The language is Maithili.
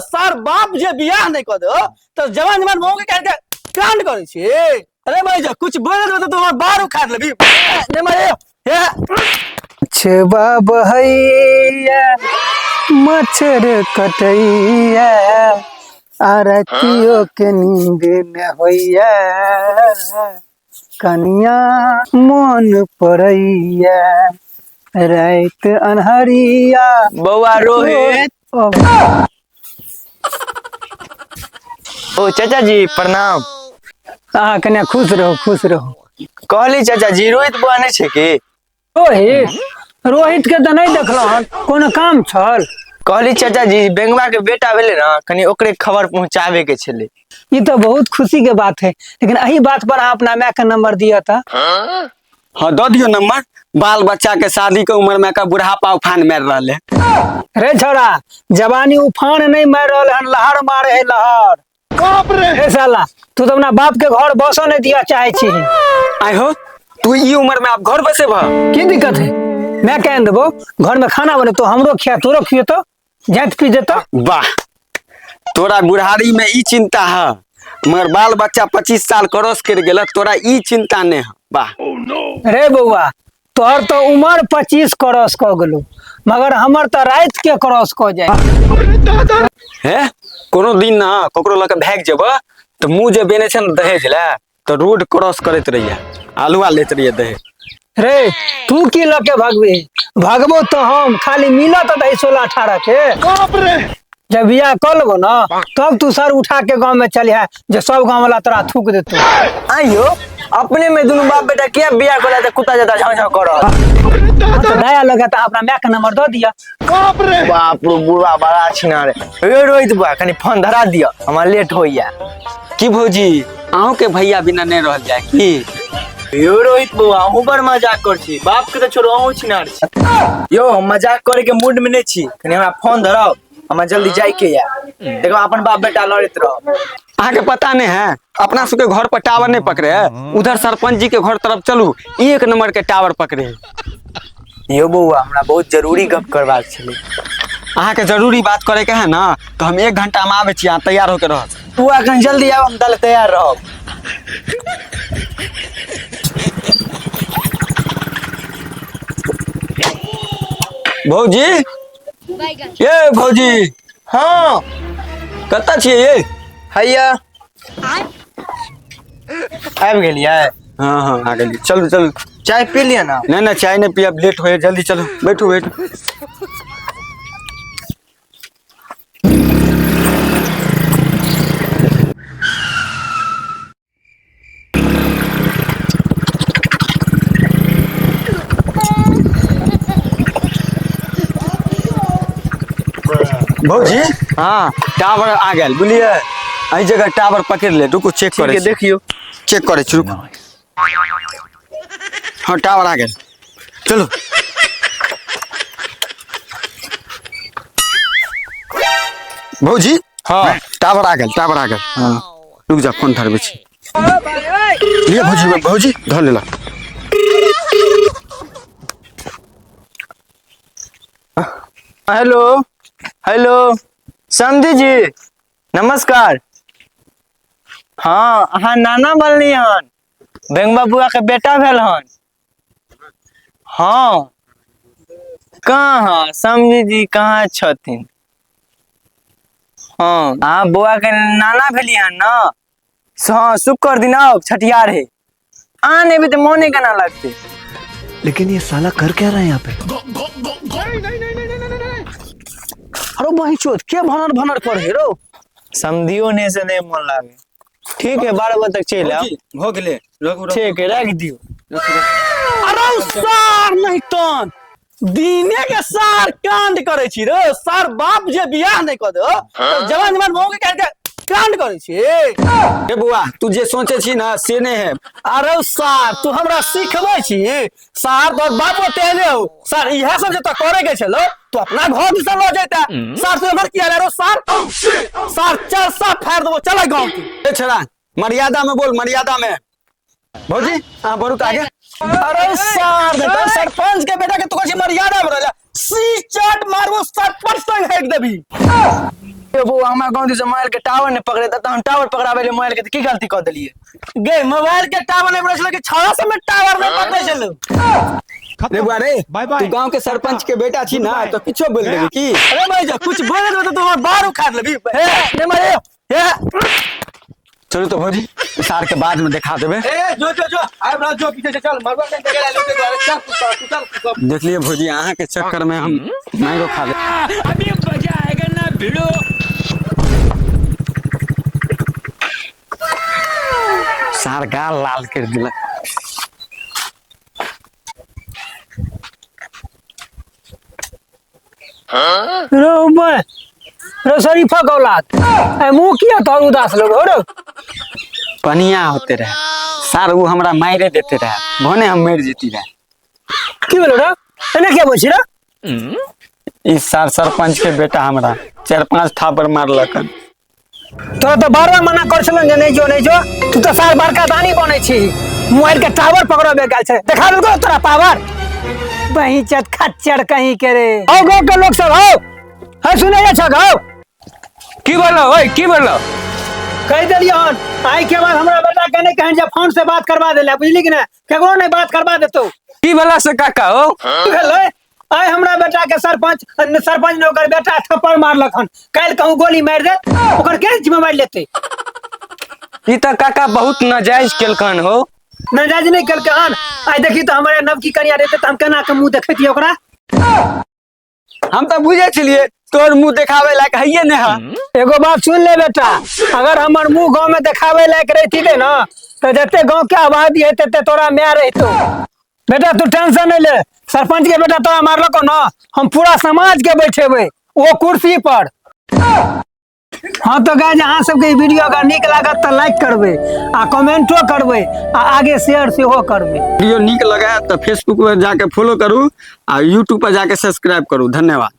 सार बाप जे बियाह नहीं कर दो तो जवान जवान मौके के के कांड करे छी। अरे भाई जा कुछ बोल दो तो तुम्हार बार उखाड़ लेबी। नहीं मारे हे छेबा बहैया मच्छर कटैया आ रातियो के नींद न होइया कनिया मन पड़ैया रात अन्हरिया। बौआ रोहित। ओ, ओ चाचा जी प्रणाम। अहाँ कनिया खुश रहू खुश रहू। कहली चाचा जी रोहित बौआ नहीं छै की? रोहित रोहित के तऽ नहि देखलहुँ हन, कोनो काम छल? कहली चाचा जी बेंगवा के बेटा भेलै ना, कनी ओकरे खबर पहुंचाबे के छलै। ई तऽ बहुत खुशी के बात है, लेकिन एही बात पर अहाँ अपना माय के नंबर दिअ तऽ। हाँ दऽ दियौ नंबर। बाल बच्चा के शादी के उम्र में का बुढ़ापा उफान मारि रहल है। रे छोरा जवानी उफान नहीं मार रहल हन, लहर मारे है लहर। बाप रे हे साला तू तो अपना बाप के घर बसो नहीं दिया चाहे छी। आइ हो तू ई उम्र में आप घर बसेबह? की दिक्कत है, मैं कह देबो घर में खाना बने तो हमरो खिया तोरो खियो तो जात पी जेतो। वाह तोरा बुढ़ारी में ई चिंता है, मगर बाल बच्चा 25 साल क्रॉस कर गेल तोरा ई चिंता नहीं है। वाह। रे बौआ तोहर तो उम्र 25 क्रॉस क गेलो, मगर हमर तो रात के क्रॉस क जाए। हे कोनो दिन ना ककरो लके भागि जेबह तो मुँह जे बेने छै ने दहेज ले तो रोड क्रॉस करैत रहिए, आलुआ लेत रहिए दहेज। रे तू की लके भगबी? भगबो तो हम खाली मिलत दही 16-18 के। बाप रे जब बियाह कर लेबो ना तब तू सर उठा के गांव में चलिहा जे सब गांव वाला तोरा थूक देतो। आइयो अपने में दुनू बाप बेटा किया बियाह कर त कुत्ता जाता झाव झाव कर। तो दया लगे तो अपना माय के नंबर दऽ दिया। बाप रे बाप रे बुढ़ा बड़ा छिना रे। ए रोहित बुआ कनी फोन धरा दिया हमरा लेट होइया। की भौजी अहूँ के भैया बिना नहीं रहल जाए की? यो रोहित बौआ अहूँ बड़ मजाक कर छी, बाप के तो छोड़ो अहूँ छिनार छी। यो हम मजाक करे के मूड में नहीं छी, कनी हमरा फोन धराओ हमरा जल्दी जाय के या। देखो अपन बाप बेटा लड़ैत रहो। अहाँ के पता नहीं है अपना सबके घर पर टावर नहीं पकड़े है, उधर सरपंच जी के घर तरफ चलू 1 नंबर के टावर पकड़े है। यो बौआ हमरा बहुत जरूरी गप करबाक छलै। अहाँ के जरूरी बात करे के है ना तो हम 1 घंटा में आबै छी, अहाँ तैयार होके रहब। तू अखन जल्दी आब हम तले तैयार रहब। भौजी ये भौजी। हाँ कतऽ छियै ये? हैया आबि गेलियै? हाँ हाँ आ गेलियै। चलू चलू। चाय पी लिअ ना। नहीं नहीं चाय नहीं पियब, लेट होए, जल्दी चलू। बैठू बैठू। भौजी। हाँ टावर आ गेल बुझलियै, एहि जगह टावर पकड़ ले। रुकू चेक करै छी। देखियौ चेक करै छी रुकू। हाँ टावर आ गेल चलू। भौजी। हाँ टावर आ गेल, टावर आ गेल। हाँ रुक जा फोन धरबै छी। लिअ भौजी, भौजी धर लेला। हेलो हेलो समधी जी नमस्कार। हाँ अहाँ नाना बनली हन, बेंगवा बुआ के बेटा भेल हन। हाँ कहाँ समधी जी कहाँ छथिन? हाँ अहाँ बौआ के नाना भेली हन ना? हाँ शुक्र दिन आओ छठियार है, अहाँ नहीं एबै तऽ मोने केना लगतै? लेकिन ये साला कर क्या रहा है यहाँ पे? अरे बहिन चोद के भनर भनर कर हे रो? समधियो ने से नहीं मन लागे। ठीक है 12 बजे तक चलि आउ। भऽ गेलै रखू, रखू। ठीक है रख दियौ। अरे सार नहीं तन दिने के सार कांड करे छी रे। सार बाप जे बियाह नहीं कर दो तो जवान जवान मौके के के कांड करे छी। ए बौआ तू जे सोचे छी ना से नहीं है। अरे सार तू हमरा सिखबै छी सार, तोर बापो तेहने हो सार, इहे सब जे तो करे के छलो तू अपना घर दिस लऽ जैता। सार तू एमहर किया रे सार? सार चल साफ फाड़ देबो चल गांव के। ए छड़ा मर्यादा में बोल, मर्यादा में। भौजी अहाँ बढ़ू तऽ आगे। अरे सार बेटा सरपंच के बेटा के तू कहै छी मर्यादा में रहला, सी चट मारबो सर पर संग हेक देबी। यो बौआ, हमरा गाँव दिस मोबाइल के टावर नहि पकड़े, तऽ हम टावर पकड़ाबै ले मोबाइल के तऽ की गलती कऽ देलियै? गे, मोबाइल के टावर नहीं पकड़े छलो कि छौड़ा सब में टावर नहीं पकड़े छलो? रे बुआ रे, बाय बाय। तू गांव के सरपंच के बेटा छी ना, तो किछो बोल देबी की? अरे भाई, जा कुछ बोल देबे तो तोहर बार उखाड़ लेबी। हे ने मारे हे। चलू तो भौजी, सार के बाद में देखा देबे। ए जो जो जो आब ना, जो पीछे से चल, मरबा नहीं देगे ला लेके द्वारे। चल तू, चल तू, चल। देख लिए भौजी, अहाँ के चक्कर में हम माइरो खा ले। अभी मजा आएगा ना भिड़ो। सार गाल लाल कर दिलक। रो मैं रो शरीफा के औलाद, ए मुंह किया तोहर उदास लोग हो रो? पनिया होते रहे सार, वो हमरा मारे देते रहे, भने हम मर जेती रहे। की भेलो रो, एने क्या बोल छी रो? इस सार सरपंच के बेटा हमरा 4-5 थापर मारलकन। तोरा तऽ बार बार मना कर छलन जे नहीं जो, नहीं जो। तू तऽ सार बड़का दानी बनै छी, मोबाइल के टावर पकड़बे गेल छै, देखा देलको तोरा पावर बही चत खच्चर कहीं के रे। आओ गाँव के लोग सब, आओ है, सुनै जा छक, आओ। की बोलो ओए, की बोलो? कहि देलियै हन, आइ के बाद हमरा बेटा के नहीं कहन जे फोन से बात करवा देले, बुझली कि नहीं? केकरो नहीं बात करवा देतो। की बोला से काका हो? की भेलै? आइ हमरा बेटा के सरपंच सरपंच ने ओकर बेटा थप्पड़ मारलक हन, काल्हि कहूँ गोली मारि देत, ओकर के जिम्मेवारी लेतै? ई तऽ काका बहुत नाजायज केलकन हो। नाजायज नहि केलकै हन? आइ देखी तऽ हमरे नवकी कनिया रहतै तऽ हम केना के मुँह देखैतियै ओकरा? हम तऽ बुझै छलियै तोर मुंह देखावे लायक हइये ने है। एगो बात सुन ले बेटा, अगर हमर मुंह गांव में देखावे लायक रहती ने तो जते गांव के आबादी है तते तोरा माय रहतो। बेटा तू टेंशन नहीं ले, सरपंच के बेटा तोरा मारलको ना, हम पूरा समाज के बैठेबै वो कुर्सी पर। हाँ तो गाइस, अहाँ सबके ई वीडियो अगर नीक लागत तऽ लाइक करबै आ कमेंटो करबै आ आगे शेयर सेहो करबै। वीडियो नीक लगे तऽ फेसबुक पर जाके फॉलो करू आ यूट्यूब पर जाके सब्सक्राइब करू। धन्यवाद।